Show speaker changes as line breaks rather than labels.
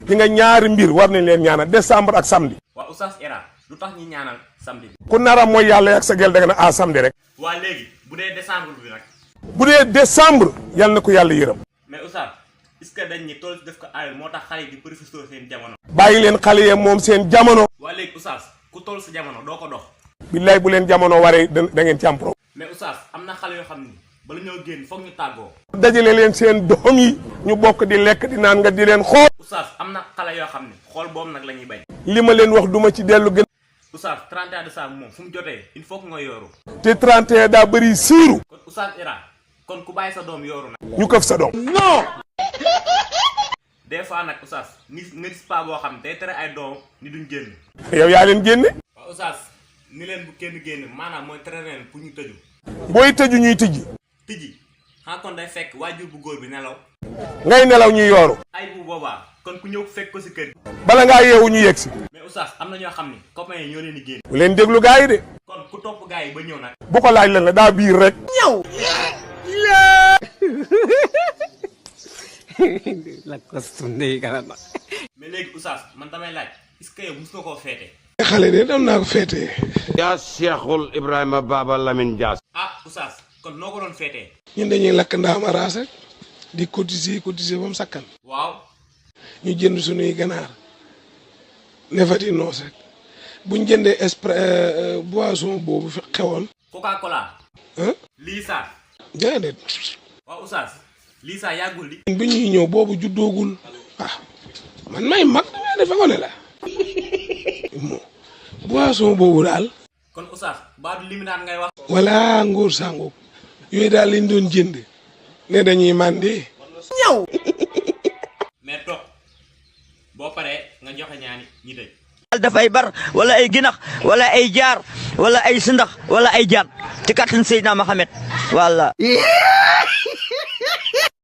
fi nga ñaari mbir war nañ leen ñaanal décembre ak samedi.
waa Oustaz Era lu tax ñi ñaanal samedi.
ku nara mooy yàlla ak sa gel da nga ne ah samedi rek.
waa léegi bu dee décembre bi nag.
bu dee décembre yal na ko yàlla yërëm.
mais Oustaz est-ce que dañ ni tool def ko aayul moo tax xale yi di profité seen jamono.
bàyyi leen xale yee moom seen jamono.
waa léegi Oustaz ku toll sa jamono doo ko dox.
billaay bu leen jamono waree da ngeen ci am problème.
mais Oustaz am na xale yoo xam ni bala ñoo génn foog ñu tàggoo.
dajale leen seen doom yi ñu bokk di lekk di naan nga di leen xool.
Oustaz am na xale yoo xam ni xool boobu nag la ñuy bañ.
li ma leen wax duma ci dellu gën.
Oustaz 31 décembre moom fu mu jotee il faut que nga yooru.
te 31 daa bëri siiru.
kon Oustaz Era kon ku bàyyi sa doom yooru nag.
ñu këf sa doom. non.
des fois nag Oustaz nga gis pas boo xam ne day tere ay doom ni duñ génn.
yow yaa leen génne.
waaw Oustaz ni leen bu kenn génn maanaam mooy tere leen pour ñu tëju.
booy tëju ñuy tijji.
tijji xanaa kon day fekk waajur bu góor bi nelaw.
ngay nelaw ñuy yooru.
ay bu boobaa kon ku ñëw fekk ko si kër gi.
bala ngaa yeewu ñu yegg si.
mais Oustaz am na ñoo xam ni copains yi ñoo leen di génn.
bu leen déglu gaa yi de.
kon ku topp gaa yi ba ñëw nag.
bu ko laaj lan la daa biir rek. ñëw.
la costumbre caramba.
mais léegi Oustaz man damay laaj est-ce que yow mos nga koo feete.
xale de dem naa ko feetee.
yaa Cheikhul Ibrahima Baba Lamine Dias.
ah Oustaz kon noo ko doon feetee.
ñun dañuy lakk ndaama raas rek di cotiser ba mu sakkan.
waaw.
ñu jënd suñuy ganaar nefati noos rek buñ jëndee boisson boobu fi xewoon.
Coca Cola. lii saa.
déedéet.
waaw Oustaz lii saa yàggul li.
bi ñuy ñëw boobu juddoogul. man may mag damay defe ko ne la. boisson boobu daal.
kon Oustaz baadu liminaan ngay wax.
wala ngóor sàngo yooyu daal lañ doon jënd ne dañuy màndi. ñëw.
mais toog boo paree nga joxe ñaani ñi tëj.
dafay bar wala ay ginax wala ay jaar wala ay sindax wala ay jaan ci kàttan Seydina Mohamed walla